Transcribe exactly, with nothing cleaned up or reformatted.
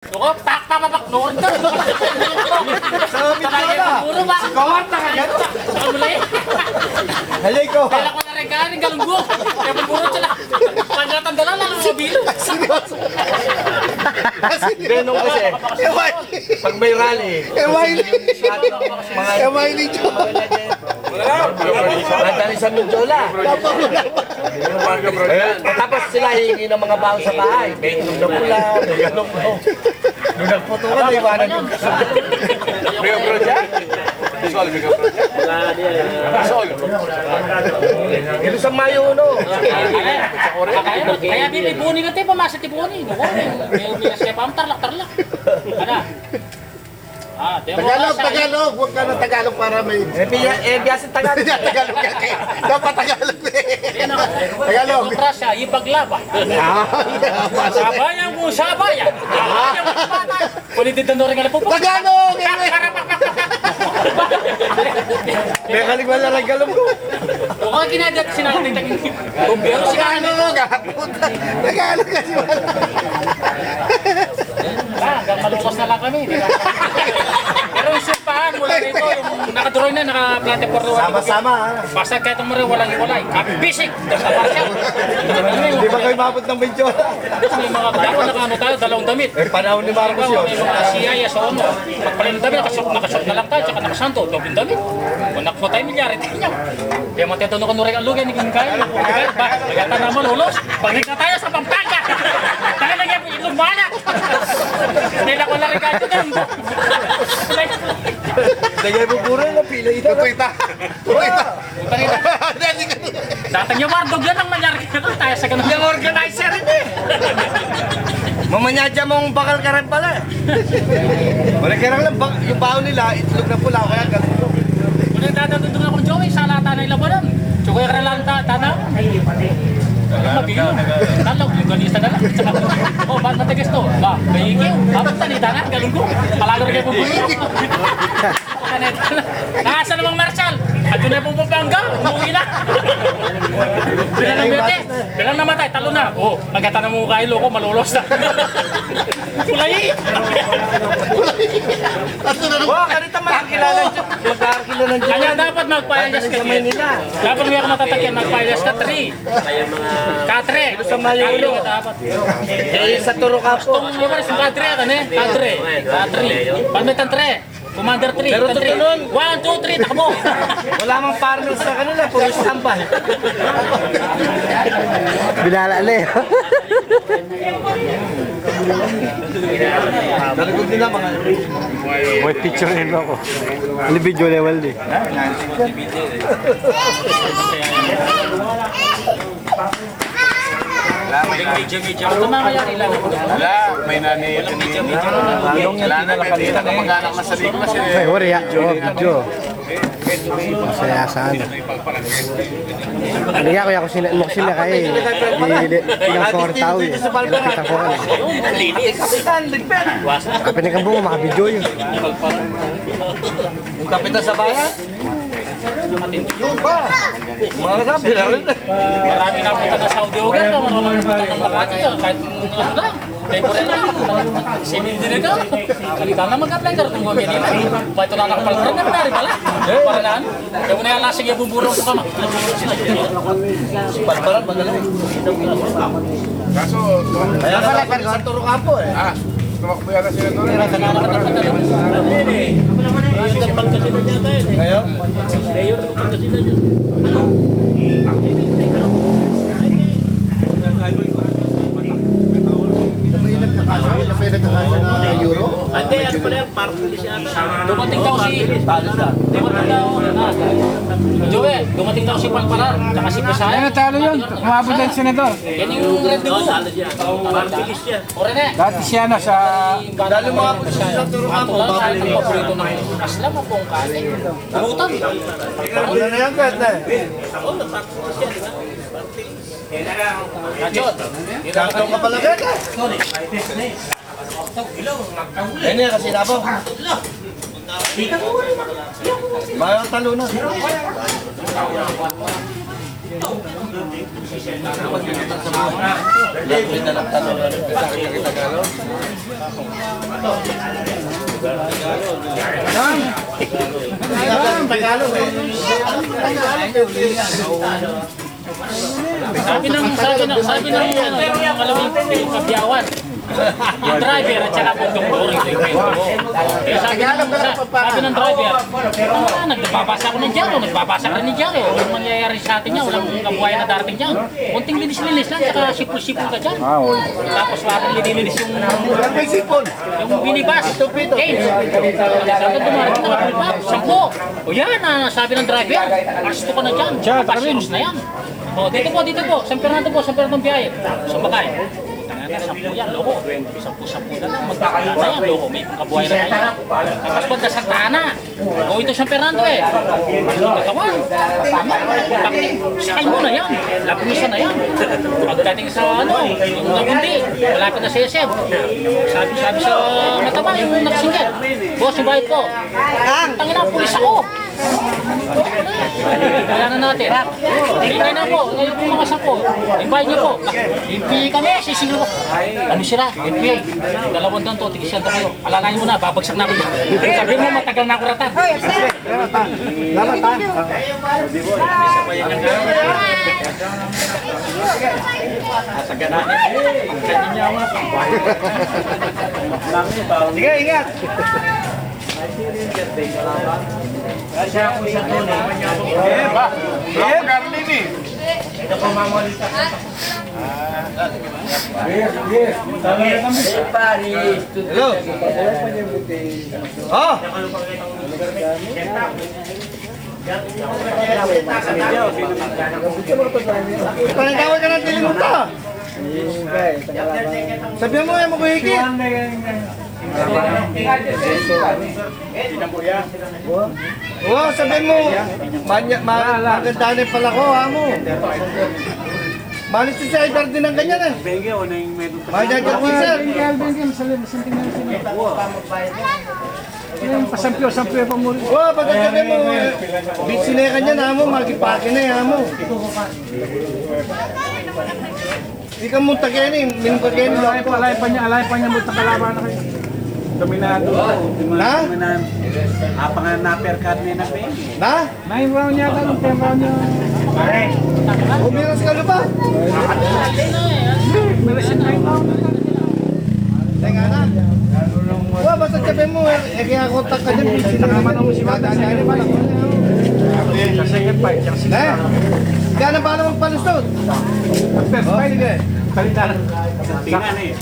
Loko, pak, pak, pak, pak, Lord. Sa Mindoro na. Puro ba? Kawat na kagad. Ano na yun? Halay ko. Kaya ko na rin ka rin, galunggo. Kaya puro sila. Pagkatanda lang, lalo sa bilo. Seryoso. Ganun kasi. Ewan. Pag may rally, ewan. Mga ewan ninyo. Ang dali sa Mindoro. Eh, tapos sila hihingi ng mga baon sa bahay. May itlog na pula, may galong. Nung nagputukan, naiwanan yung Mega Pro dyan? Sol, Mega Pro dyan? Sol. Ito sa Mayo, no? Kaya, kaya, kaya, bibibuni ka, te, pamasa tibuni. Naku, may, may, may, siya pa, tarlak, tarlak. Ano? Ah, di mo Tagalog, masaya. Tagalog. Huwag ka na Tagalog para may Eh, biya-, eh, biasa Tagalog. Tagalog ka kaya. Dapat Tagalog eh. Yan ang Tagalog. Demokrasya, ipaglaba. Ah, Sabayan kung sabayan. Sabayan kung sabayan. Pwede din doon rin alam po. Tagalog! Eh, eh. May kaligwala ng galong ko. O, kaya kinadat sinabi ng Tagalog, ah. Tagalog kasi wala. Ah, hanggang malukos na lang kami, di ba? Pero yung sumpahan mula rito, yung nakaduroy na, naka-plante for the Sama-sama, ah. Basta kahit ang mura, walang hiwalay. Abisig! Hindi ba kayo umabot ng medyo? May mga, ano, naka-ano tayo, dalawang damit. Eh, panahon ni Marcos yun. May mga C I S o ano. Pagpalit ng damit, nakasuot, nakasuot na lang tayo, tsaka nakasanto, dobleng damit. Kung nakuha tayo, milyari tayo niya. Kaya matataw na ko nung reka lugan, naging kain. Pagkata naman, ulos. Pagkita tayo sa Pampanga. Tayo na nga, ilong mana. Hindi na ko na reka ito, nang. Lagay mo puro na pila ito. Ito, ita. Ito, ita. Datang yung Wardog yan ang manyari. Tayo sa ganun. Yung organizer ini. Mamanya dyan mong bakal ka rin pala. Wala kaya lang, bak-, yung baon nila, itlog na pula, kaya ganun. Wala yung tatang dudung akong Joey, salata na ilabanan. Tsaka yung karalan ta-, tana. Ano, mabilo. Talo, yung ganisa na lang. Tsaka, oh, ba't matigas to? Ba, may ikiw. Tapos tanita na, galunggo. Palalo rin kayo bubuli. Nasa namang Marshal? At yun na pong Pampanga, umuwi na. Bilang namatay, bilang namatay, talo na. Oh, pagkata na mo kayo, loko, malulos na. Kulay! Wah, kanita makakilala dyan. Magkakilala dyan. Kanya dapat magpayas ka sa Maynila. Dapat nga matatakyan, magpayas ka, three. Katre. Sa Mayo. Dapat. Eh, sa Turo ka po. Gusto mo ba sa katre, kan eh? Katre. Katre. Pamitan, tre. Commander three, pero tutulun. One, two, three, takbo! Wala mang partner sa kanila, puro standby. Binala na eh. Nalikod nila, mga Boy, picture in ako. Ano video level di? Wala, may nani, wala, may nani, wala na, may di na kamag-anak na sa Ligmas, eh. Ay, wari, ah. Oh, video. Masaya sana. Ano ya, kuya, kung sina-, mo sila kay, di, di, pinang kong tao, eh. Kita ko, ano. Kapag ni Kambung, maka-video yun. Yung kapitan sa bayan? Yung ba? Mga sabi na rin. Marami na punta na Saudi, okay, no? Marami na punta ng Makati, oh. Kahit ano na. May pura na. Simindi na ka. Kalita na magkaplan, sir, kung gawin nila. Ba't ito na nakapalpal na, pare, pala? Para na, ano? Kaya mo na yan, sige, buburo ko ka, ma. Palpalan, magaling. Kaso, kaya nga, sa Turo ka po, eh. Ah. Tumakbo yata sila doon. Ngayon? Dumating daw si, dumating daw, ah, Joel, dumating daw si Palpalan, tsaka si Bisaya. Yan, natalo yun. Umabot lang si Senador. Yan yung red, di ba? Party list yan. Dati siya na sa Dalo mga puso sa Turo ka po, babalik. Paborito ng aslam o pong kanin. Pulutan. Ano na yan, Kat, na? Kachot. Kachot ka pala, Kat, ah. Yan yan, kasi labaw. Mga talo na. Sabi ng, sabi ng, sabi ng, ano, yung, yung kabiyawan. Yung driver at saka konduktor, yung kwento mo. Kaya sabi ng, sa-, sabi ng driver, "Ah, nagbabasa ako ng dyaryo, nagbabasa ka ng dyaryo. Walang mangyayari sa atin yan, walang kabuhayan na darating dyan. Konting linis-linis lang, saka sipon-sipon ka dyan." Ah, oo. Tapos parang nililinis yung, yung minibus. James, sabi ng dumarating na kapulpa, sampu. O yan, ah, sabi ng driver, "Asto ka na dyan, siya, pasilos na yan." O, dito po, dito po. San Fernando po, San Fernando ang biyahe. Sumakay. Tangina, sampu yan, loko. Sampu-sampu na lang. Magkakala na yan, loko. May kabuhay na tayo. Tapos punta Santa Ana. O, ito San Fernando eh. Katawan. Tama. Sakay mo na yan. Lapisan na yan. Pagdating sa ano, yung Nagundi, malapit na sa S M. Sabi, sabi sa mataba, yung nakasinggit, "Boss, yung bayad po." Tangina, pulis ako. Kaya na natin. Tingnan na po, kayo po mga sapo. Invite niyo po. Invite kami, sisingil po. Ano sila? F B I. Dalawang doon to, tigisan na kayo. Alalayan mo na, babagsak na ako dyan. Sabi mo, matagal na ako ratan. Salamat, ha? Salamat, ha? Sige, ingat. Siya po sa tunay. Eh, ba? Eh, Carlini. Hello. Oh. Panitawag ka ng tilimunta. Sabi mo, yung makuhiki. Oo, sabi mo, manya, ma, maganda na yung palako, amo. Malis siya, ibar din ang ganyan eh. Manya, sir. Yung pasampyo-sampyo pa mo rin. Wa, pagkagabi mo, eh, bitsi na yung kanya na mo, magipake na yung mo. Di ka mo tagay ni, minum ka gani. Alay pa, alay pa niya, alay pa niya mo, takalaban na kayo. Dominado. Ha? Dominado. Apa nga na-uppercut ni na, pe? Na? Nine round yata, yung ten round niya. Umiras ka na ba? Meron siya nine round. Teka na. Wa, basta sabi mo, eh, eh, kaya ako taka dyan, busy na naman ako si Mata. Sa second fight, yung six round. Kaya na pala magpalusot. First fight, sige. Salita lang. Tingnan eh.